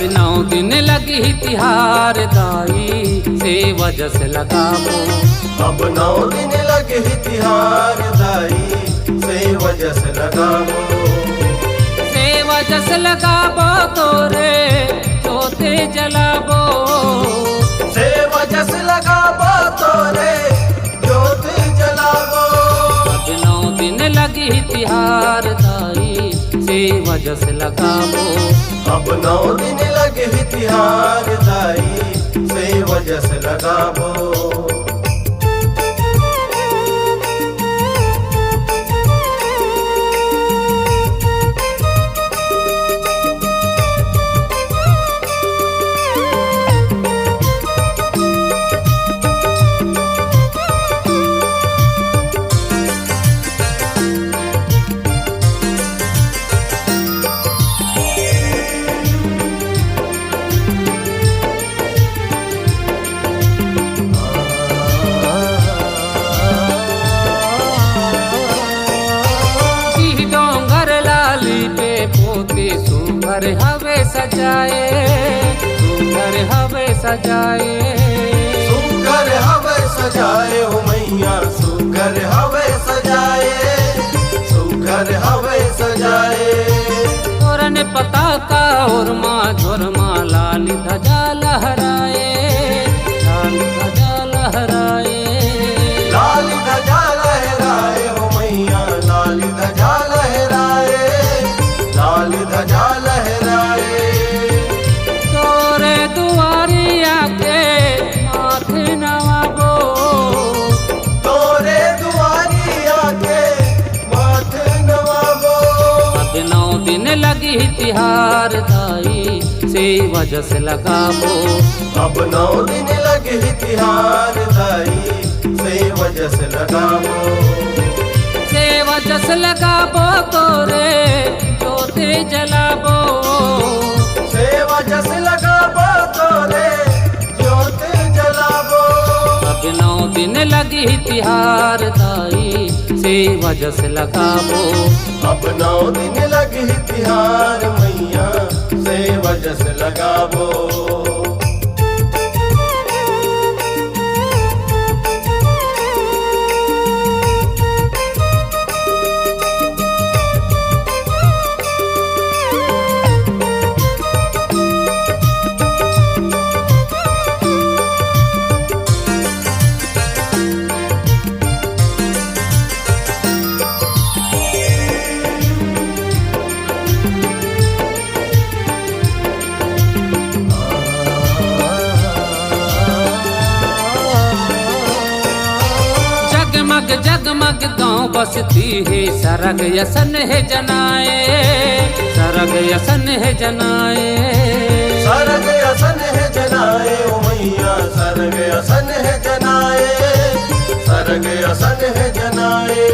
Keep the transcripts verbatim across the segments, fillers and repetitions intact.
नौ दिन लगही तिहार दाई, सेवा जस लगाबो। अब नौ दिन लगही तिहार दाई, सेवा जस लगाबो। सेवा जस लगाबो तोरे, जोते जलाबो। सेवा जस लगाबो तोरे, जोते जलाबो। अब नौ दिन लगही तिहार दाई, सेवा जस लगाबो। अब नौ दिन लगही तिहार दाई, सेवा जस लगाबो। डोंगर लाली पे पोते सुघर हवे सजाए, सुघर हवे सजाए। सुघर हवे सजाए हो मैया, सुघर हवे सजाए, सुघर हवे सजाए। तोरन पताका ओरमा झोरमा लाली ध्वजा लहराए, लाली ध्वजा लहराए। लाली ध्वजा लहराए हो मैया, लाली ध्वजा लहराए, लाली ध्वजा लहराए। तोरे दुआरी आके माथ नवाबो। तोरे दुआरी आके माथ नवाबो। अब नौ दिन लगही तिहार दाई, सेवा जस लगाबो। अब नौ दिन लगही तिहार दाई, सेवा जस लगाबो। सेवा जस लगाबो तोरे, जोते जलाबो। सेवा जस लगाबो तोरे, जोते जलाबो। अब नौ दिन लगही तिहार दाई, सेवा जस लगाबो। अब नौ दिन लगही तिहार मैया, सेवा जस लगाबो। जगमग जगमग गांव बसती हे, सरग असन हे जनाए, सरग असन हे जनाए। सरग असन हे जनाए ओ मैया, सरग असन हे जनाए, सरग असन हे जनाए।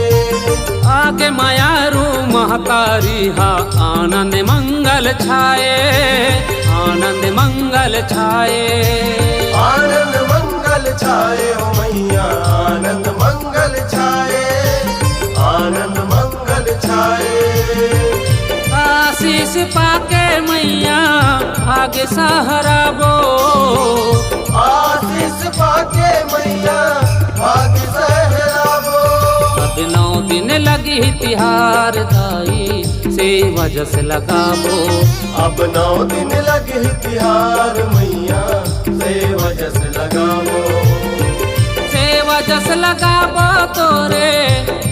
आगे मयारू महतारी हा, आनंद मंगल छाए, आनंद मंगल छाए। आनंद मंगल छाए हो मैया, आनंद मंगल छाए, आनंद मंगल छाए। आशीष पाके मैया आगे सहराबो। आशीष पाके मैया आगे सहराबो। अब नौ दिन लगही तिहार दाई, सेवा जस लगाबो। अब नौ दिन लगही तिहार मैया, सेवा जस लगाबो। सेवा जस लगाबो तोरे,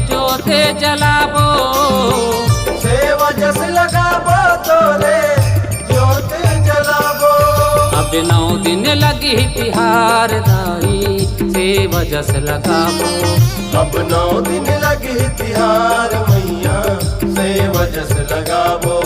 जोते जलाबो। सेवा जस लगाबो तोरे, जोते जलाबो। अब नौ दिन लगही तिहार दाई, सेवा जस लगाबो। अब नौ दिन लगही तिहार मैया, सेवा जस लगाबो।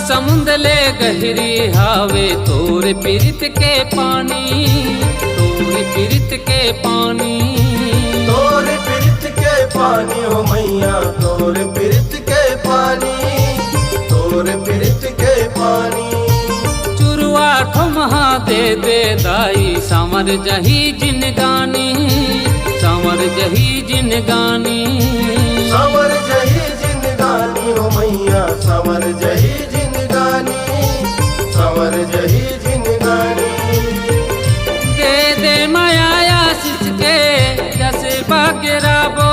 समुंद ले गहरी हावे तोर पीरित के पानी, तोर पीरित के पानी। तोर पीरित के पानी हो मैया, तोर पीरित के पानी, तोर पीरित के पानी। चुरुआ ठोमहा दे दे दाई, संवर जही जिनगानी, संवर जही जिनगानी। संवर जही जिनगानी हो मैया, संवर जही जिनगानी, संवर जही जिनगानी। दे दे मया आशीष के जस भाग्य राबो,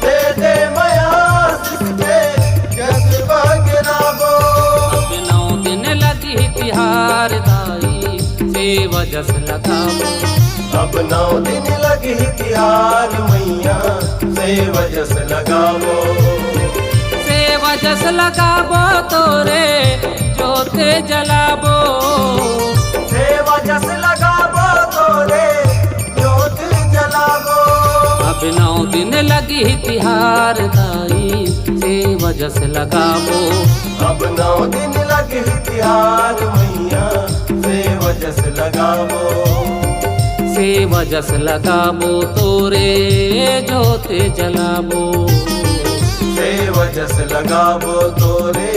दे दे मया आशीष के जस भाग्य राबो। अब नौ दिन लगी तिहार दाई, सेवा जस लगाबो। अब नौ दिन लगी तिहार मैया, सेवा जस लगाबो। सेवा जस लगाबो तोरे जोते जलाबो। सेवा जस लगाबो तोरे जोते जलाबो। अब नौ दिन लगी तिहार दाई, सेवा जस लगाबो। अब नौ दिन लगी तिहार मैया, सेवा जस लगाबो। सेवा जस लगाबो तोरे जोते जलाबो। सेवा जस लगाबो तोरे